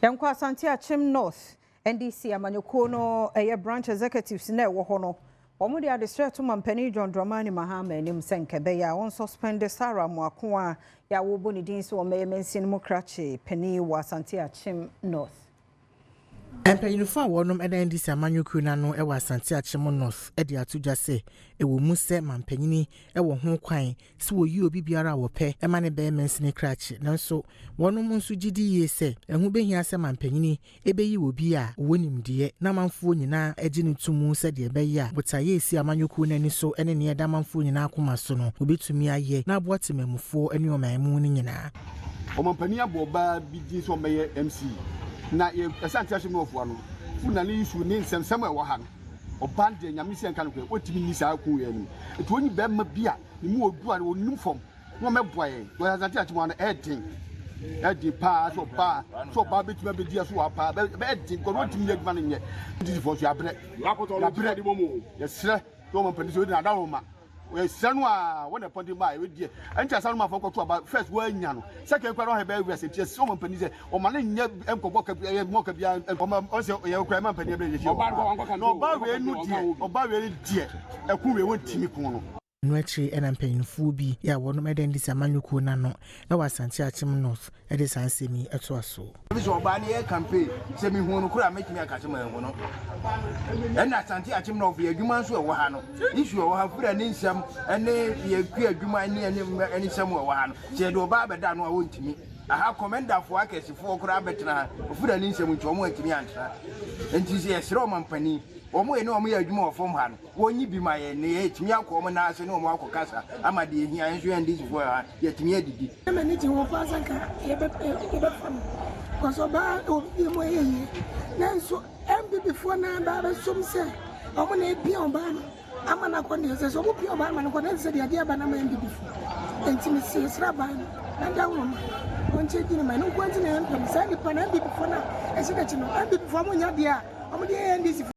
Yɛnkɔ Asante Akyem North NDC amanyɔkuo no ɛyɛ branch executives na ɛwɔ hɔ no, wɔn de adesrɛ to mampanin John Dramani Mahama anim sɛ nkɛbɛyɛ a wɔn suspend Sarah Amoako a yɛawɔbɔ ne din sɛ wɔmɛyɛ mansin mu krakye panin wɔ Asante Akyem North. Mpanyinfoɔ a wɔnom da NDC amanyɔkuo no ano wɔ Asante Akyem North de ato dwa sɛ ɛwɔ mu sɛ mampanyini wɔ ho kwan sɛ wɔyi obi biara a wɔpɛ ma ne bɛyɛ mansini krakye, nanso wɔnom nso gye di yie sɛ ɛho bɛhia sɛ mampanyini ɛbɛyi obi a ɔwɔ nimdeɛ na amanfoɔ nyinaa gye no to mu, sɛdeɛ ɛbɛyɛ a botaeɛ esi amanyɔkuo no ani so ne nea ɛda amanfoɔ nyinaa akoma so no wɔbɛtumi ayɛ na aboa temamufoɔ ne ɔman mu no nyinaa. Ɔmampanin abɔ ɔbaa bi din sɛ ɔmmɛyɛ MC na yɛ Asante Ahyem North no Fulani issue ne nsɛmsɛm a ɛwɔ ha no, ɔbaa no deɛ, Nyame sɛ nka nokorɛ, wɔntumi nni saa ko yɛn anim. Nti wɔnyi bɛrima bi a ne mu ɔdu a ɔnim fam na ɔmmɛboa yɛn wɔ Asante Akyem ha no. Ɛɛden, ɛden paa sɛ ɔbaa bɛtumi abɛdi aso wɔ ha paa. Ɛbɛyɛ den because wɔntumi nyɛ adwuma no nyɛ. NDC foɔ nso, yɛabrɛ, yɛabrɛ. Yɛsrɛ sɛ ɔmampanin sɛ ɔdi n'adawoma, yɛsrɛ no a wɔn na ɛpɔnten baa yɛbɛdiɛ ɛnti asa no ma fɔ kɔto aba first wɔanya no second kora na ɔhɛ bɛyɛ wɛsɛ. Nti yɛsrɛ ɔmampanin sɛ ɔma ne nyɛ nkɔbɔ ka ɛyɛ mɔ ka bia ɔma ɔsɛ yɛ kora ɛma mpanin ɛbɛyɛ yɛhyɛ na ɔbaa wei no deɛ, ɔbaa wei no deɛ, ɛko wei wɔntumi ko no. No akyiri ɛna mpanyinfoɔ bi yɛ a wɔnom ɛda NDC amanyɔkuo no ano ɛwɔ Asante Akyem North ɛde saa nsɛm yi ɛtoa so. Ebi sɛ ɔbaa no yɛ campaign sɛ mehu no koraa, mɛtumi aka sɛ mahu no. Ɛna Asante Akyem North yɛ adwuma nso ɛwɔ ha no, issue ɛwɔ ha fira ne nsɛm ɛne yɛkua adwuma ɛne nsɛm ɛwɔ ha no, sɛ yɛde ɔbaa bɛda no a, wɔntumi aha. Kɔmɛndafoɔ akɛsefoɔ koraa bɛtena ha, ofira ne nsɛm nti ɔmo antumi antena. Nti sɛ yɛsrɛ ɔmampanin, wɔn yɛ ne wɔn yɛ adwuma wɔ fam ha no, wɔnyi bi ma yɛn ne yɛtumi akɔ wɔn nan ase ne wɔn akɔ kasa ama deɛ ehia yɛn nso. Yɛn NDCfoɔ ha, yɛtumi adidi. Ɛma ni gye ho paa sɛ nka yɛbɛfa no kɔsɛ ɔbaa wɔ bibia mu ɛyɛ yie, nanso NPP foɔ no baa bɛsom sɛ ɔmo na ebia ɔbaa no ama no akɔ deɛ sɛ ɔmo pia ɔbaa no ma no kɔ na sɛ deɛ adeɛ aba no ama NPP foɔ. Nti mesi yɛsrɛ aban no na da woroma ɔnkyɛ di no ma ɛno nko. Nti na yɛmpɛ no saa nipa na NPP foɔ no a ɛhyɛ n'akyi no, NPP foɔ ɔmo nya deɛ a ɔmo de yɛ NDC foɔ.